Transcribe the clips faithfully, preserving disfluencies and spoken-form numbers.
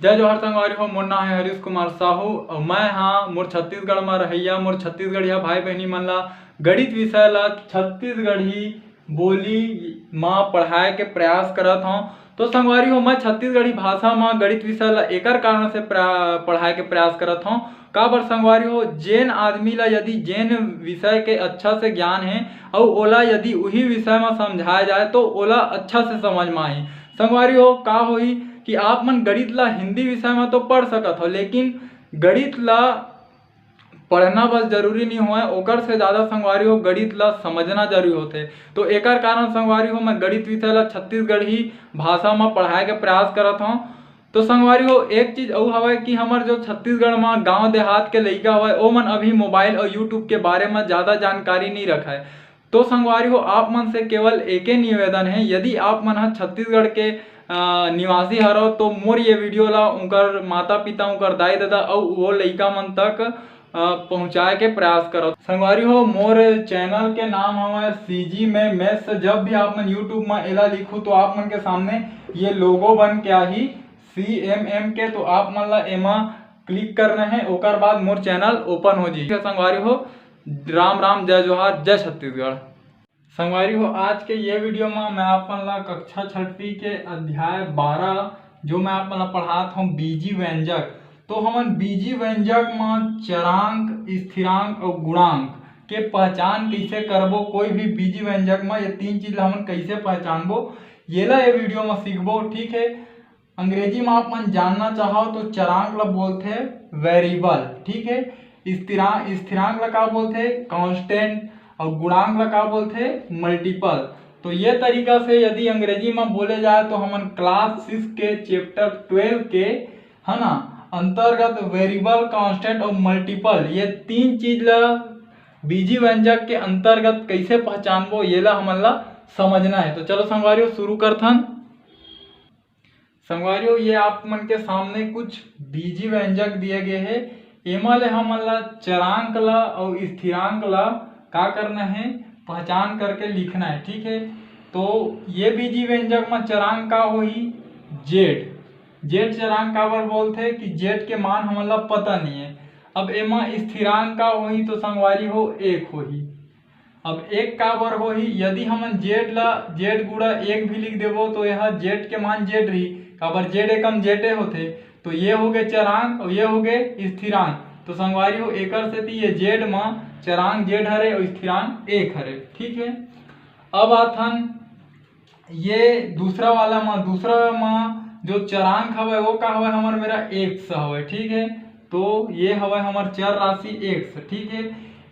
जय जोहार संगवारी हो, मोर नाम है हरीश कुमार साहू और मैं हाँ मोर छत्तीसगढ़ में रहैया मोर छत्तीसगढ़िया भाई बहनी मन ला गणित विषय ला छत्तीसगढ़ी बोली मा पढ़ाए के प्रयास करत हौं। तो संगवारी हो, मैं छत्तीसगढ़ी भाषा मा गणित विषय ला एकर कारण से प्रा-, पढ़ाए के प्रयास करत हौं। काबर संगवारी हो, जेन आदमी ला यदि जेन विषय के अच्छा से ज्ञान है और ओला यदि उही विषय मा समझाया जाए तो ओला अच्छा से समझ मा आही। संगवारी हो, का होही कि आप मन गणित ला हिंदी विषय मा तो पढ़ सकत हो, लेकिन गणित ला पढ़ना बस जरूरी नहीं होय, ओकर से ज़्यादा संगवारी हो गणित ला समझना जरूरी होथे। तो एकर कारण संगवारी हो मैं गणित विषय ला छत्तीसगढ़ी भाषा मा पढ़ाए के प्रयास करत हौं। तो संगवारी हो, एक चीज अउ हवय कि हमर जो छत्तीसगढ़ मा गांव देहात के लइका हवय, ओमन अभी मोबाइल और YouTube के बारे मा ज़्यादा जानकारी नहीं रखय। तो संगवारी हो, आप मन से केवल एके निवेदन है, यदि आप मन ह छत्तीसगढ़ के, अ, निवासी हरव, तो मोर ये वीडियो ला उनकर माता पिता, उनकर दाई ददा अउ वो लइका मन तक, अ, पहुँचाए के प्रयास करव। संगवारी हो, मोर चैनल के नाम हवय CG में Maths। जब भी आप मन YouTube में एला लिखू, तो आप मन के सामने ये लोगो बन के आही CMM के, तो आप मन ला एमा क्लिक करना है, ओकर बाद मोर चैनल ओपन हो जाही। संगवारी हो, राम राम, जय जोहार, जय छत्तीसगढ़। संगवारी हो, आज के ये वीडियो में मैं आप मन ला कक्षा छठवीं के अध्याय बारह, जो मैं आप मन ला पढ़ात हूँ, बीजी व्यंजक। तो हमन बीजी व्यंजक में चरांक, स्थिरांक और गुणांक के पहचान कैसे करबो, कोई भी बीजी व्यंजक में ये तीन चीज ला हमन कैसे पहचानबो, येला ये वीडियो में सीखबो। ठीक है, अंग्रेजी में आप मन जानना चाहो तो चरांक ला बोलथे वेरिएबल, ठीक है। स्थिरांक, स्थिरांक ला का बोलथे? कांस्टेंट। और गुणांक ला का बोलथे? मल्टीपल। तो ये तरीका से यदि अंग्रेजी में बोले जाए तो हमन क्लास सिक्स के चैप्टर ट्वेल्व के, है ना, अंतर्गत वेरिएबल, कांस्टेंट और मल्टीपल, ये तीन चीज ला बीजी व्यंजक के अंतर्गत कैसे पहचानबो, ये ला हमन ला समझना है। तो चलो संगवारी हो, शुरू करथन। संगवारी हो, ये आप मन के सामने कुछ बीजी व्यंजक दिए गए हे। एमा ले हमन ला चरांक ला अउ स्थिरांक ला का करना है, पहचान करके लिखना है, ठीक है। तो ये बीजी व्यंजक में चरांक का होही? जेड। जेड चरांक काबर बोलथे कि जेड के मान हमन ला पता नहीं है। अब एमा स्थिरांक का होही? तो संगवारी हो, एक होही। अब एक काबर होही? यदि हमन जेड ला, जेड गुणा एक भी लिख देबो तो यह जेड के मान जेड रही, काबर जेड एकम जेडे होथे। तो ये हो गए चरांक और ये हो गए स्थिरांक। तो संगवारी हो, एकर सेती ये जेड म चरांक जेड हरे और स्थिरांक एक हरे, ठीक है। अब आथन ये दूसरा वाला म, दूसरा म जो चरांक हवय वो का हवय? हमर मेरा एक्स हवय, ठीक है। तो ये हवय हमर चर राशि एक्स, ठीक है।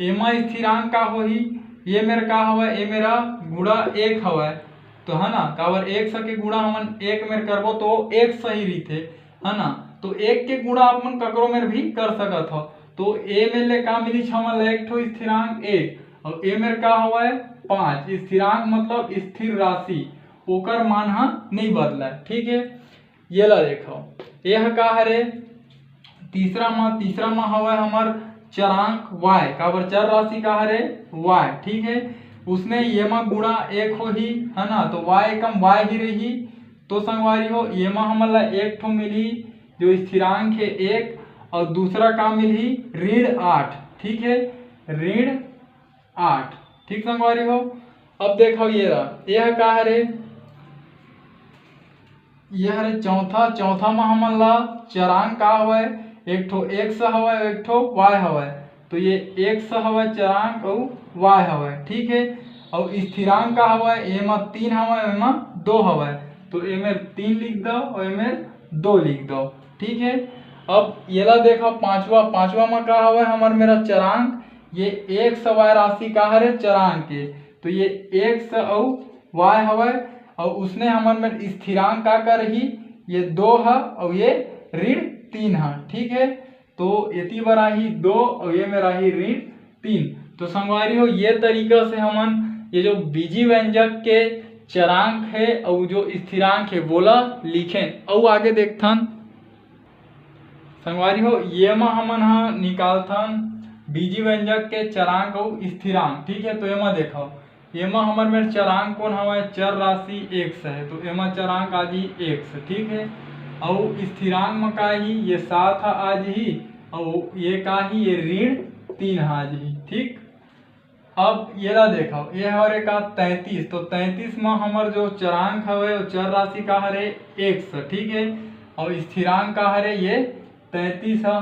एमा स्थिरांक का होही? ये मेर का हवय? ये मेरा गुणा एक हवय, तो है ना, काबर एक्स के गुणा हमन एक मेर करबो तो एक्स ही रहिथे, है ना। तो एक के गुणा आप मन ककरो मेर भी कर सकत हो। तो ए मेर ले का मिली? छमा ला एक ठो स्थिरांक एक, और ए मेर का हवय? पाँच। स्थिरांक मतलब स्थिर राशि, ओकर मान ह नहीं बदलय, ठीक है। ये ला देखो, ये ह का हरे? तीसरा मा, तीसरा मा हवय हमर चरांक वाई, काबर चर राशि का हरे? वाई, ठीक है। उसने ये मा गुणा एक होही, है ना, तो वाई एकम वाई ही रही। तो संगवारी हो, ये मा हमन ला एक ठो मिली जो स्थिरांक है एक, और दूसरा का मिली ऋण आठ, ठीक है, ऋण आठ, ठीक संगवारी हो। अब देखो ये रहा, ये ह का हरे? ये हरे चौथा, चौथा मा हमन ला चरांक का हवय? एक ठो एक्स हवय, एक ठो वाई हवय। तो ये एक्स हवय चरांक अउ वाई हवय, ठीक है। अउ स्थिरांक का हवय? एमा तीन हवय, एमा दो हवय, तो एमेर तीन लिख दो और एमेर दो लिख दो, ठीक है। अब येला देखो पांचवा, पांचवा मा का हवय? हमर मेरा चरांक, ये एक्स वाई राशि का हरे? चरांक के, तो ये एक्स अउ वाई हवय, अउ उसने हमर मेर स्थिरांक का करही? ये दो ह अउ ये ऋण तीन ह, ठीक है। तो एती बर आही दो अउ ये मेर आही ऋण तीन। तो संगवारी हो, ये तरीका से हमन ये जो बीजी व्यंजक के चरांक है अउ जो स्थिरांक है, वोला लिखेन। अउ आगे देखथन संगवारी हो, ये मा हमन ह निकालथन बीजी व्यंजक के चरांक अउ स्थिरांक, ठीक है। तो एमा देखो, एमा हमर मेर चरांक कौन हवय? चर राशि एक्स है, तो एमा चरांक आ जी एक्स, ठीक है। अउ स्थिरांक म का ही, ये सात ह आ जही, अउ ये का ही, ये ऋण तीन ह आ जही। ठीक, अब ये ला देखो, ये हरे का तैंतीस, तो तैंतीस म हमर जो चरांक हवे, वो चर राशि का हरे, एक्स, ठीक है, अउ स्थिरांक का हरे, ये तैंतीस ह।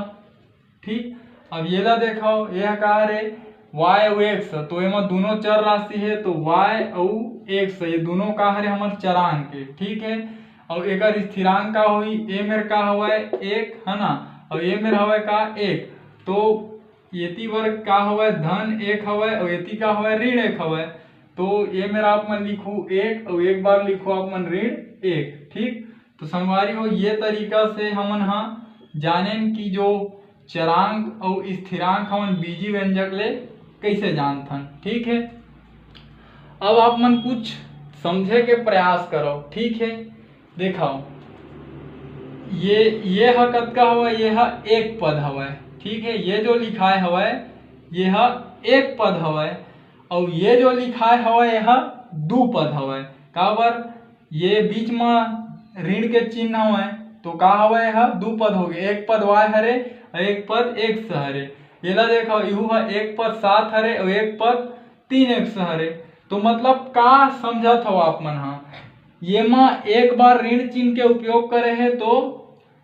ठीक, अब ये ला देखो, ये का हरे, वाई अउ एक्स, तो एमा दोनों चर राशि है, तो वाई अउ एक्स, ये दोनों का हरे हमर चरांक है, ठीक है। अउ एकर स्थिरांक का होई, ए मेर का हवय, एक, है ना, अउ ए मेर हवय का, एक, तो एती बर का हवय, धन एक हवय, अउ एती का हवय, ऋण एक हवय। तो ए मेर आप मन लिखू एक, अउ एक बार लिखू आप मन ऋण एक। ठीक, तो संगवारी हो, ये तरीका से हमन हा जानेन कि जो चरांक अउ स्थिरांक हमन बीजी व्यंजक ले कइसे जानथन। ठीक है, अब आप मन कुछ समझे के प्रयास करो। ठीक है, देखाओ, ये, ये ह कतका हवय? ये ह एक पद हवय। ठीक है, ये जो लिखाय हवय, ये ह एक पद हवय, अउ ये जो लिखाय हवय, ये ह दू पद हवय। काबर? ये बीच म ऋण के चिन्ह हवय, तो का हवय? ये ह दू पद हो गए, एक पद वाई हरे, अउ एक पद एक्स हरे। एला देखो, इहू ह एक पद सात हरे, अउ एक पद तीन एक्स हरे। तो मतलब का समझत हो आप मन हा? ये म एक बार ऋण चिन्ह के उपयोग करे हे, तो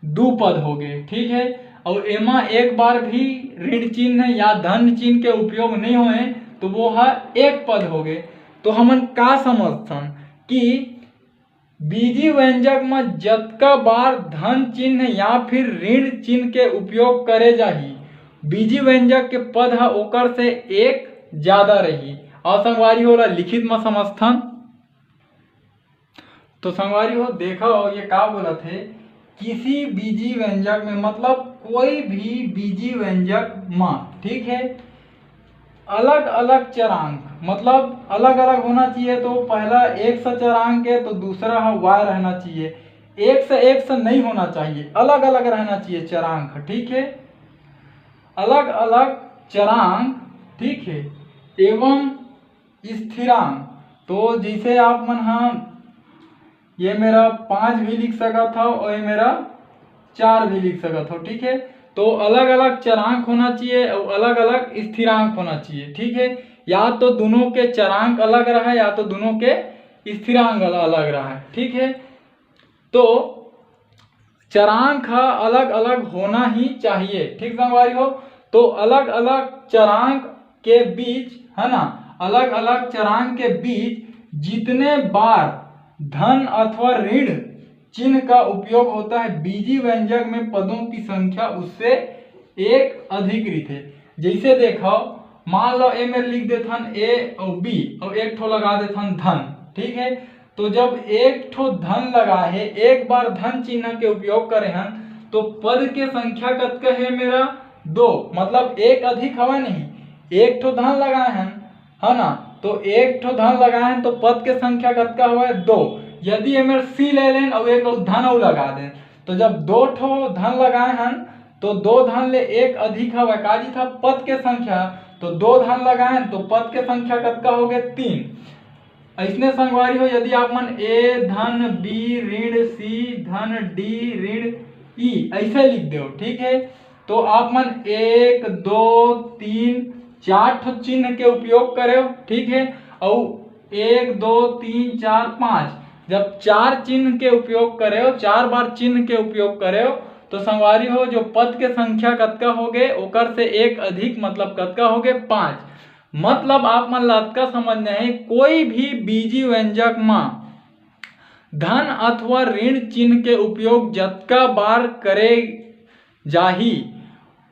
दू पद हो गए, ठीक है। अउ एमा एक बार भी ऋण चिन्ह या धन चिन्ह के उपयोग नहीं होए, तो वो ह एक पद हो गए। तो हमन का समझथन कि बीजी व्यंजक म जतका बार धन चिन्ह या फिर ऋण चिन्ह के उपयोग करे जाही, बीजी व्यंजक के पद ह ओकर से एक ज्यादा रही। अउ संगवारी हो, ओला लिखित म समझथन। तो संगवारी हो, देखो, ये का बोलत हे, किसी बीजी व्यंजक में, मतलब कोई भी बीजी व्यंजक म, ठीक है, अलग अलग चरांक, मतलब अलग अलग होना चाहिए। तो पहला एक्स चरांक है, तो दूसरा ह वाई रहना चाहिए। एक्स एक्स नहीं होना चाहिए, अलग अलग रहना चाहिए चरांक, ठीक है, अलग अलग चरांक, ठीक है, एवं स्थिरांक। तो जैसे आप मन हा ये मेर पाँच भी लिख सकत हो और ये मेर चार भी लिख सकत हो, ठीक है। तो अलग अलग चरांक होना चाहिए और अलग अलग स्थिरांक होना चाहिए, ठीक है। या तो दोनों के चरांक अलग रहे या तो दोनों के स्थिरांक अल-, अलग रहे, ठीक है। तो चरांक ह अलग अलग होना ही चाहिए, ठीक संगवारी हो। तो अलग अलग चरांक के बीच, है ना, अलग अलग चरांक के बीच जितने बार धन अथवा ऋण चिन्ह का उपयोग होता है बीजी व्यंजक में, पदों की संख्या उससे एक अधिक रहिथे। जैसे देखो, मान लो ए मेर लिख देथन ए और बी और एक ठो लगा देथन धन, ठीक है। तो जब एक ठो धन लगा है, एक बार धन चिन्ह के उपयोग करे हन, तो पद के संख्या कतका है मेर? दो, मतलब एक अधिक हवा नहीं, एक ठो धन लगाए हन, है ना। तो एक ठो धन लगाए हन तो पद के संख्या कतका हवा? दो। यदि ए मेर सी ले लेन और एक अउ धन अउ लगा देन, तो जब दो ठो धन लगाए हन तो दो धन ले एक अधिक हवा, का जी था? पद के संख्या। तो दो धन लगाए हन तो पद के संख्या कतका हो गए? तीन। ऐसने संगवारी हो, यदि आप मन ए धन बी ऋण सी धन डी ऋण ई ऐसे लिख दो, ठीक है, तो आप मन एक, दो, तीन, चार ठो चिन्ह के उपयोग करे, ठीक है, और एक, दो, तीन, चार, पाँच, जब चार चिन्ह के उपयोग करे, चार बार चिन्ह के उपयोग करे, तो संगवारी हो, जो पद के संख्या कतका हो गए, ओकर से एक अधिक, मतलब कतका हो गए? पाँच। मतलब आप मन ला अतका समझना है, कोई भी बीजी व्यंजक म धन अथवा ऋण चिन्ह के उपयोग जतका बार करे जाही,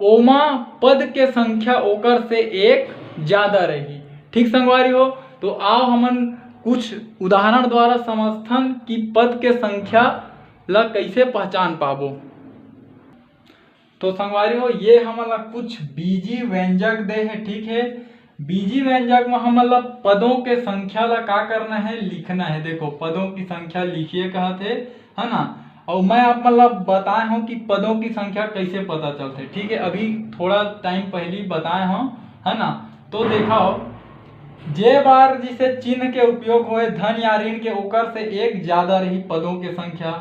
ओमा पद के संख्या ओकर से एक ज्यादा रही। ठीक संगवारी हो, तो आओ हमन कुछ उदाहरण द्वारा समझथन कि पद के संख्या ला कैसे पहचान पाबो। तो संगवारी हो, ये हमन ला कुछ बीजी व्यंजक दे हे, ठीक है। बीजी व्यंजक में हमन ला पदों के संख्या ला का करना है? लिखना है। देखो, पदों की संख्या लिखिए कहत हे, है ना। और मैं आप मन ला बताए हूँ कि पदों की संख्या कैसे पता चलते, ठीक है। अभी थोड़ा टाइम पहली बताए हूँ, है ना। तो देखो, जे बार जिसे चिन्ह के उपयोग होए धन या ऋण के, ओकर से एक ज्यादा रही पदों के संख्या।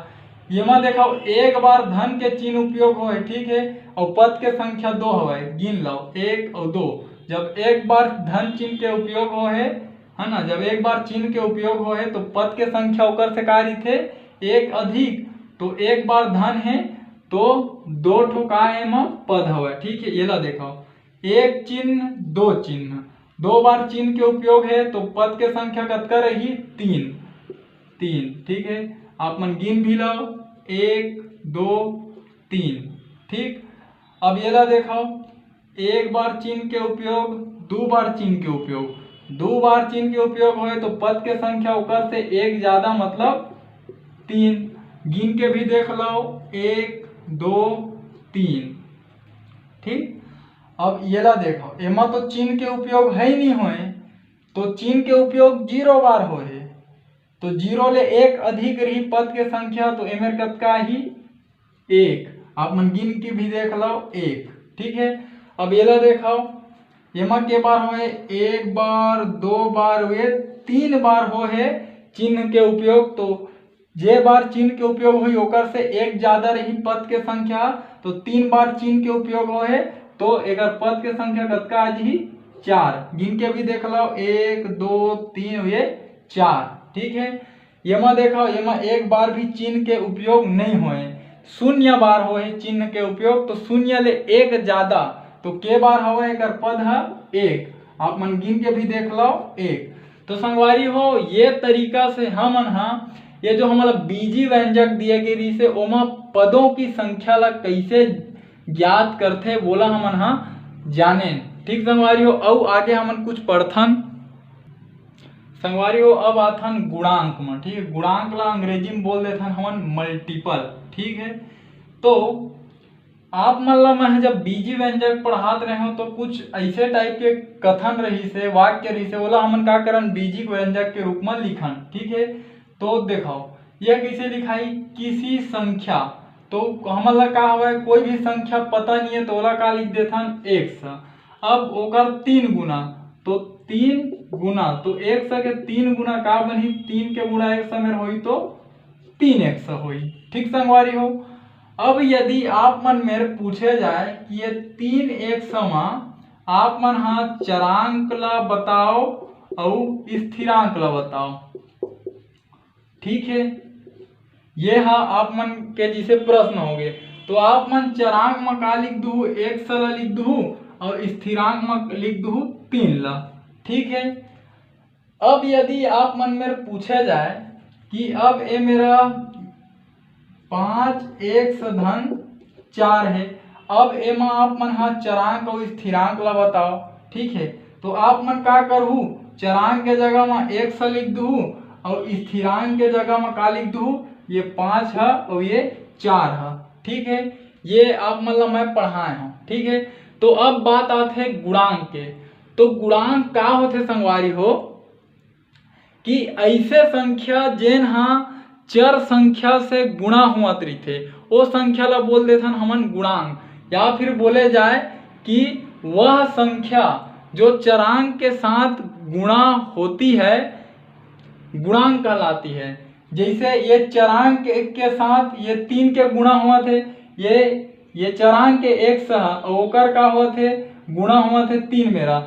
ये मा देखो, एक बार धन के चिन्ह उपयोग होए, ठीक है, और पद के संख्या दो हवय, गिन लो, एक और दो। जब एक बार धन चिन्ह के उपयोग होए, है ना, जब एक बार चिन्ह के उपयोग होए तो पद के संख्या ओकर से का रहिथे, एक अधिक, तो एक बार धन है तो दो ठो का एमा पद हवय, ठीक है। ये ला देखो, एक चिन्ह, दो चिन्ह, दो बार चिन्ह के उपयोग है तो पद के संख्या कतका रही, तीन, तीन, ठीक है। आप मन गिन भी लो, एक, दो, तीन, ठीक। अब ये ला देखो, एक बार चिन्ह के उपयोग, दो बार चिन्ह के उपयोग, दो बार चिन्ह के उपयोग होए तो पद के संख्या ओकर से एक ज्यादा, मतलब तीन। गिन के भी देख लो, एक, दो, तीन, ठीक। अब ये ला देखो, एमा तो चिन्ह के उपयोग है ही नहीं होए, तो चिन्ह के उपयोग जीरो बार होए, तो जीरो ले एक अधिक रही पद के संख्या, तो एमेर कतका ही, एक। आप मन गिन के भी देख लो, एक, ठीक है। अब ये ला देखो, एमा के बार होए, एक बार, दो बार हुए, तीन बार होए चिन्ह के उपयोग, तो जे बार चिन्ह के उपयोग होई ओकर से एक ज्यादा रही पद के संख्या, तो तीन बार चिन्ह के उपयोग होए, तो एकर पद के संख्या कतका आ जही, चार। गिन के भी देख लो, एक, दो, तीन हुए, चार, ठीक है। एमा देखो, एमा एक बार भी चिन्ह के उपयोग नहीं होए, शून्य बार होए चिन्ह के उपयोग, तो शून्य ले एक ज्यादा, तो के बार हवय एकर पद ह, एक। आप मन गिन के भी देख लो, एक। तो संगवारी हो, ये तरीका से हमन हा ये जो हमला बीजी व्यंजक दिए गे रिहिसे, ओमा पदों की संख्या ला कैसे ज्ञात करथे, वोला हमन हा जानेन। ठीक संगवारी हो, अउ आगे हमन कुछ पढ़थन। संगवारी हो, अब आथन गुणांक म। ठीक है, गुणांक ला अंग्रेजी में बोल देथन हमन मल्टीपल। ठीक है, तो आप मन ला मैं जब बीजी व्यंजक पढ़ात रहे हूँ तो कुछ ऐसे टाइप के कथन रहिसे, वाक्य रहिसे, ओला हमन का करन, बीजी व्यंजक के रूप में लिखन। ठीक है, तो देखो ये कैसे लिखाई, किसी संख्या, तो हमन ला का हवय, कोई भी संख्या पता नहीं है तो ओला का लिख देथन, एक्स। अब ओकर तीन गुना, तो तीन गुना, तो एक्स के तीन गुना का बनही, तीन के गुणा एक्स मेर होई तो तीन एक्स होई। ठीक संगवारी हो, अब यदि आप मन मेर पूछे जाए कि ये तीन एक्स मा आप मन हा चरांक ला बताओ अउ स्थिरांक ला बताओ, ठीक है, ये हा आप मन के जैसे प्रश्न हो गए, तो आप मन चरांक म का लिख दूहू, एक्स ला लिख दूहू अउ स्थिरांक म लिख दूहू तीन ला। ठीक है, अब यदि आप मन मेर पूछे जाए कि अब ए मेरा पाँच एक्स धन चार है, अब एमा आप मन हा चरांक अउ स्थिरांक ला बताओ। ठीक है, तो आप मन का करहू, चरांक के जगह मा एक्स लिख दूहू अउ स्थिरांक के जगह मा का लिख दूहू, ये पाँच ह अउ ये चार ह। ठीक है, ये आप मन ला मैं पढ़ाए हूँ। ठीक है, तो अब बात आथे गुणांक के। तो गुणांक का होथे संगवारी हो, कि ऐसे संख्या जेन हा चर संख्या से गुणा होवत रहिथे, ओ संख्या ला बोल देथन हमन गुणांक। या फिर बोले जाए कि वह संख्या जो चरांक के साथ गुणा होती है, गुणांक कहलाती है। जैसे ये चरांक के साथ ये तीन के गुणा होवत हे, ये ये चरांक के एक्स ह, ओकर का होवत हे, गुणा होवत हे तीन मेरा।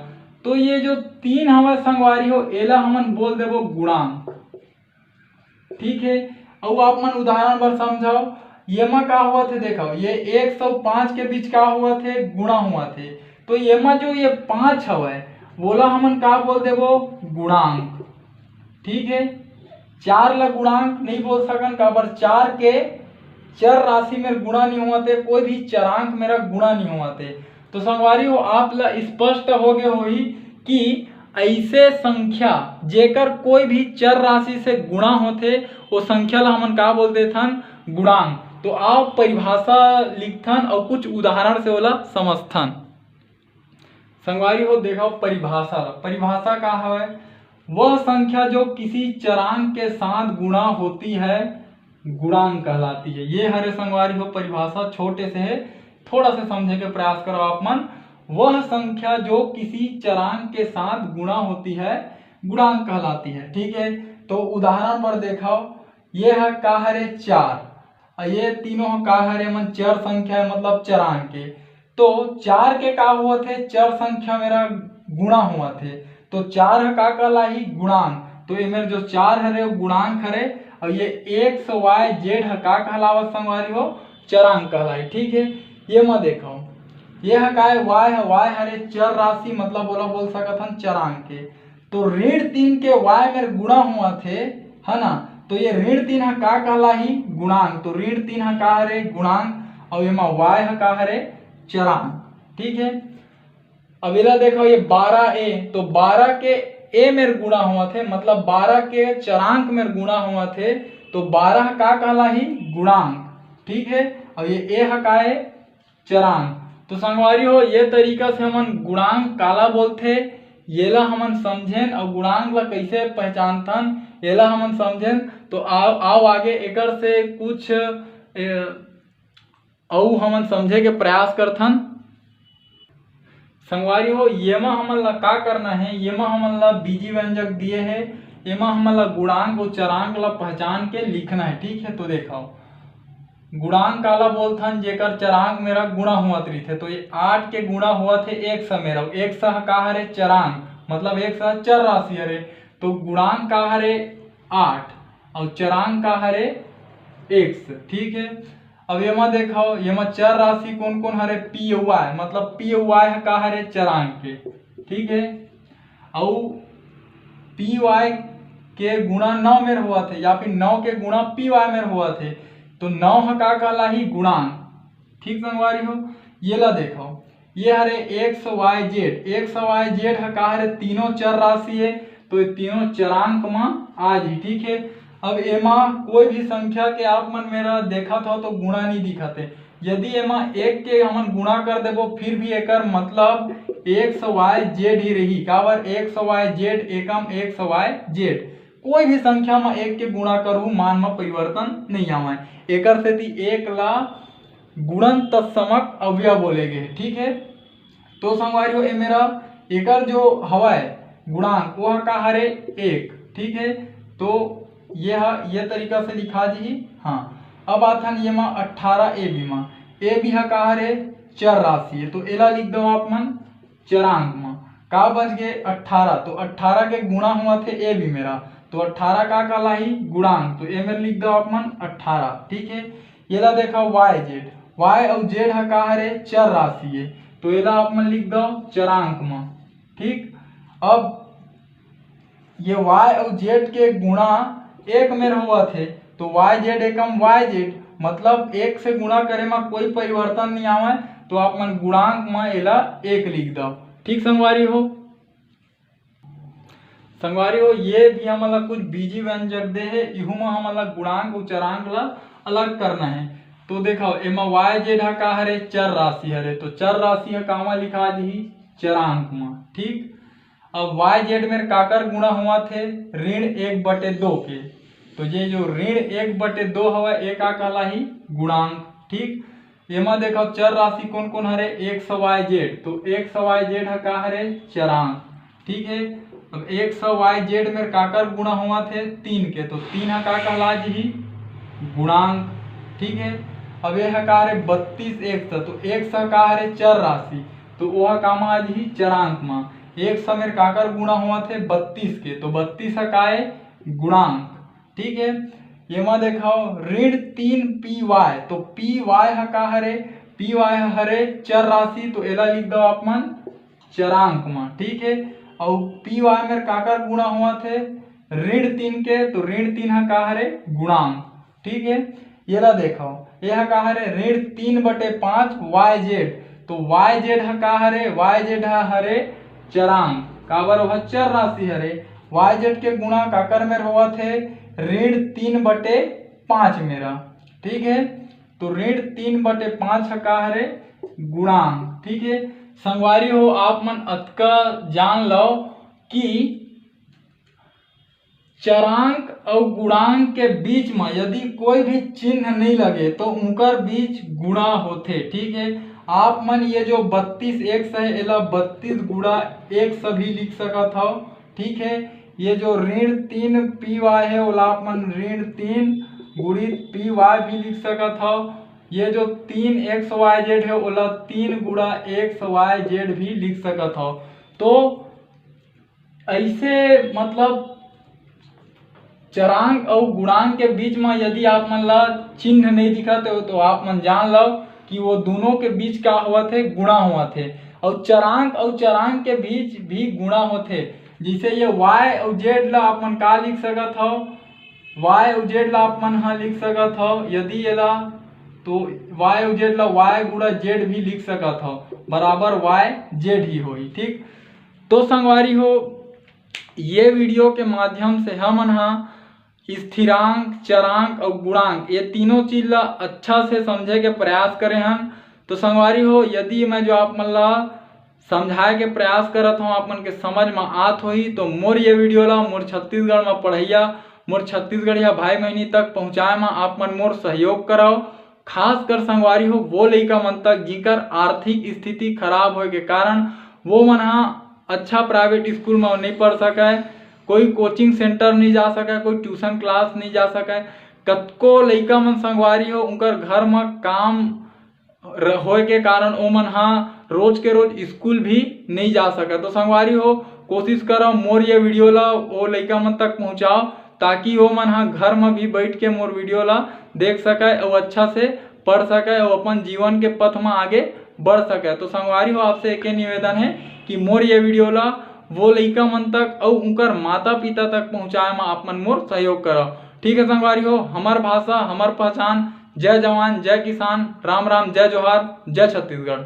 तो ये जो तीन हवय संगवारी हो, एला हमन बोल देबो गुणांक। ठीक है, अउ आप मन उदाहरण बर समझाओ, ये मा का होवत हे, देखो ये एक्स अउ पाँच के बीच का होवत हे, गुणा होवत हे। तो ये मा जो ये पाँच हवय, वोला हमन का बोल देबो, गुणांक। ठीक है, चार ला गुणांक नहीं बोल सकन, काबर चार के चर राशि मेर गुणा नहीं होवत हे, कोई भी चरांक मेरा गुणा नहीं होवत हे। तो संगवारी हो, आप ला स्पष्ट हो गए होही कि ऐसे संख्या जेकर कोई भी चर राशि से गुणा होथे, वो संख्या ला हमन का बोल देथन, गुणांक। तो आप परिभाषा लिखथन और कुछ उदाहरण से ओला समझथन। संगवारी हो, देखो परिभाषा, परिभाषा का हवय, वह संख्या जो किसी चरांक के साथ गुणा होती है, गुणांक कहलाती है। ये हरे संगवारी हो परिभाषा, छोटे से है, थोड़ा से समझे के प्रयास करो आप मन। वह संख्या जो किसी चरांक के साथ गुणा होती है, गुणांक कहलाती है। ठीक है, तो उदाहरण पर देखो, ये है का हरे, चार। अउ ये तीनों ह का हरे, मन चर संख्या हे, मतलब चरांक के। तो चार के का होवत हे, चर संख्या मेरा गुणा होवत हे, तो चार ह का कहलाही, गुणांक। तो एमेर जो चार हरे वो गुणांक हरे, अउ ये एक्स वाई जेड ह का कहलावत संगवारी हो, चरांक कहलाही। ठीक है, ये म देखो, ये ह काय, वाई ह, वाई हरे चर राशि, मतलब ओला बोल सकत हन चरांक के। तो ऋण तीन के वाई मेर गुणा होवत हे, है ना, तो ये ऋण तीन ह का कहलाही, गुणांक। तो ऋण तीन ह का हरे, गुणांक, अउ एमा वाई ह का हरे, चरांक। ठीक है, अब एला देखो, ये बारह ए, तो बारह के ए मेर गुणा होवत हे, मतलब बारह के चरांक मेर गुणा होवत हे, तो बारह का कहलाही, गुणांक। ठीक है, अउ ये ए ह का हे, चरांक। तो संगवारी हो, ये तरीका से हमन गुणांक काला बोलथे, येला हमन समझेन, अउ गुणांक ला कइसे पहचानथन, येला हमन समझेन। तो आओ, आओ आगे एकर से कुछ, ए, अउ हमन समझे के प्रयास करथन। संगवारी हो, येमा हमन ला का करना हे, येमा हमन ला बीजी व्यंजक दिए हे, एमा हमन ला गुणांक अउ चरांक ला पहचान के लिखना हे। ठीक है, तो देखो, गुणांक काला बोलथन, जेकर चरांक मेरा गुणा होवत रहिथे। तो ये आठ के गुणा होवत हे एक्स मेरा, एक्स ह का हरे, चरांक, मतलब एक्स ह चर राशि हरे। तो गुणांक का हरे, आठ, अउ चरांक का हरे, एक्स। ठीक है, अब येमा देखो, येमा चर राशि कोन कोन हरे, पी अउ वाई, मतलब पी अउ वाई ह का हरे, चरांक के। ठीक है, अउ पी वाई के गुणा नौ मेर होवत हे, या फिर नौ के गुणा पी वाई मेर होवत हे, तो नौ ह का कहलाही, गुणांक। ठीक संगवारी हो, येला देखो, ये हरे X Y Z, X Y Z ह का हरे, तीनों चर राशि हे, तो ये तीनों चरांक म आ जी। ठीक है, अब एमा कोई भी संख्या के आप मन मेरा देखत हो तो गुणा नहीं दिखत हे। यदि एमा एक के हमन गुणा कर देबो, फिर भी एकर मतलब एक्स वाई जेड ही रही। काबर, एक्स वाई जेड एकम एक्स वाई जेड, कोई भी संख्या म एक के गुणा करहू, मान म परिवर्तन नहीं आवय। एकर सेती एक ला गुणन तत्समक अवयव बोले गे हे। ठीक है, तो संगवारी हो, ए मेरा एकर जो हवय गुणांक, वो ह का हरे, एक। ठीक है, तो ये ह, ये तरीका से लिखा जी। हाँ, अब आथन ये मा अट्ठारह ए बी मा, ए बी ह का हरे, चर राशि है, तो एला लिख दो आप मन चरांक मा। का बच गे, अट्ठारह, तो अट्ठारह के गुणा होवत हे ए बी मेरा, तो अट्ठारह का कहलाही, गुणांक, तो ए मेर लिख दो आप मन अट्ठारह। ठीक है, येला देखा, वाई जेड, वाई अउ जेड ह का हरे, चर राशि है, तो एला आप मन लिख दो चरांक मा। ठीक, अब ये वाई अउ जेड के गुणा एक मेर होवत हे, तो वाई जेड एकम वाई जेड, मतलब एक से गुणा करे मा कोई परिवर्तन नहीं आवय, तो आप मन गुणांक मा एला एक लिख दो। ठीक संगवारी हो, संगवारी हो, ये भी हमन ला कुछ बीजी व्यंजक दे हे, इहू मा हमन ला गुणांक अउ चरांक ला अलग करना है। तो देखो, एमा वाई जेड ह का हरे, चर राशि हरे, तो चर राशि ह कामा लिखा जी, चरांक मा। ठीक, अब वाई जेड मेर काकर गुणा होवत हे, ऋण एक बटे दो के, तो ये जो ऋण एक बटे दो हवय, ए का कहलाही, गुणांक। ठीक, एमा देखो, चर राशि कोन कोन हरे, एक्स वाई जेड, तो एक्स वाई जेड ह का हरे, चरांक। ठीक है, अब एक्स वाई जेड मेर काकर गुणा होवत हे, तीन के, तो तीन ह का कहला जी, गुणांक। ठीक है, अब ये ह का हरे, बत्तीस एक्स, तो एक्स ह का हरे, चर राशि, तो ओह कामा आ जी, चरांक मा। एक्स मेर काकर गुणा होवत हे, बत्तीस के, तो बत्तीस ह का हे, गुणांक। ठीक है, ये मा देखो, ऋण तीन पी वाई, तो पी वाई ह का हरे, पी वाई ह हरे चर राशि, तो एला लिख दो आप मन चरांक मा। ठीक है, अउ पी वाई मेर काकर गुणा होवत हे, ऋण तीन के, तो ऋण तीन ह का हरे, गुणांक। ठीक है, येला देखो, ये ह का हरे, ऋण तीन बटे पाँच वाई जेड, तो वाई जेड ह का हरे, वाई जेड ह हरे चरांक, काबर ओह चर राशि हरे। वाई जेड के गुणा काकर मेर होवत हे, ऋण तीन बटे पाँच मेरा। ठीक है, तो ऋण तीन बटे पाँच ह का हरे, गुणांक। ठीक है, संगवारी हो, आप मन अतका जान लो कि चरांक अउ गुणांक के बीच म यदि कोई भी चिन्ह नहीं लगे, तो उनकर बीच गुणा होथे। ठीक है, आप मन ये जो बत्तीस एक्स है, एला बत्तीस गुणा एक्स भी लिख सकत हव। ठीक है, ये जो ऋण तीन पी वाई है, ओला आप मन ऋण तीन गुणित पी वाई भी लिख सकत हव। ये जो तीन एक्स वाई जेड है, ओला तीन गुणा एक्स वाई जेड भी लिख सकत हव। तो ऐसे, मतलब, चरांक अउ गुणांक के बीच में यदि आप मन ला चिन्ह नहीं दिखत हो, तो आप मन जान लो कि वो दोनों के बीच का होवत है, गुणा होवत है। अउ चरांक अउ चरांक के बीच भी गुणा होत है। जैसे ये वाई अउ जेड ला आप मन का लिख सकत हो, वाई अउ जेड ला आप मन हा लिख सकत हो, यदि एला, तो वाई अउ जेड ला वाई गुणा जेड भी लिख सकत हो, बराबर वाई जेड ही होही। ठीक, तो संगवारी हो, ये वीडियो के माध्यम से हमन हा स्थिरांक, चरांक अउ गुणांक, ये तीनों चीज ला अच्छा से समझे के प्रयास करे हन। तो संगवारी हो, यदि मैं जो आप मन ला समझाए के प्रयास करत हूँ, आप मन के समझ में आत होही, तो मोर ये वीडियो ला मोर छत्तीसगढ़ में पढ़ैया, मोर छत्तीसगढ़िया भाई बहिनी तक पहुँचाए में आप मन मोर सहयोग करव। खासकर संगवारी हो, वो लइका मन तक जिकर आर्थिक स्थिति खराब होए के कारण वो मन हा अच्छा प्राइवेट स्कूल में नहीं पढ़ सके, कोई कोचिंग सेंटर नहीं जा सके, कोई ट्यूशन क्लास नहीं जा सके। कतको लइका मन संगवारी हो, उनकर घर में काम र-, होए के कारण ओ मन हा रोज के रोज स्कूल भी नहीं जा सके। तो संगवारी हो, कोशिश करो मोर ये वीडियो ला वो लइका मन तक पहुँचाओ, ताकि वो मन हा घर में भी बैठ के मोर वीडियो ला देख सके और अच्छा से पढ़ सके और अपन जीवन के पथ में आगे बढ़ सके। तो संगवारी हो, आपसे एक निवेदन है कि मोर ये वीडियो ला वो लइका मन तक और उनकर माता पिता तक पहुँचाए में आप मन मोर सहयोग करो। ठीक है संगवारी हो, हमर भाषा, हमर पहचान। जय जवान, जय किसान, राम राम, जय जोहार, जय छत्तीसगढ़।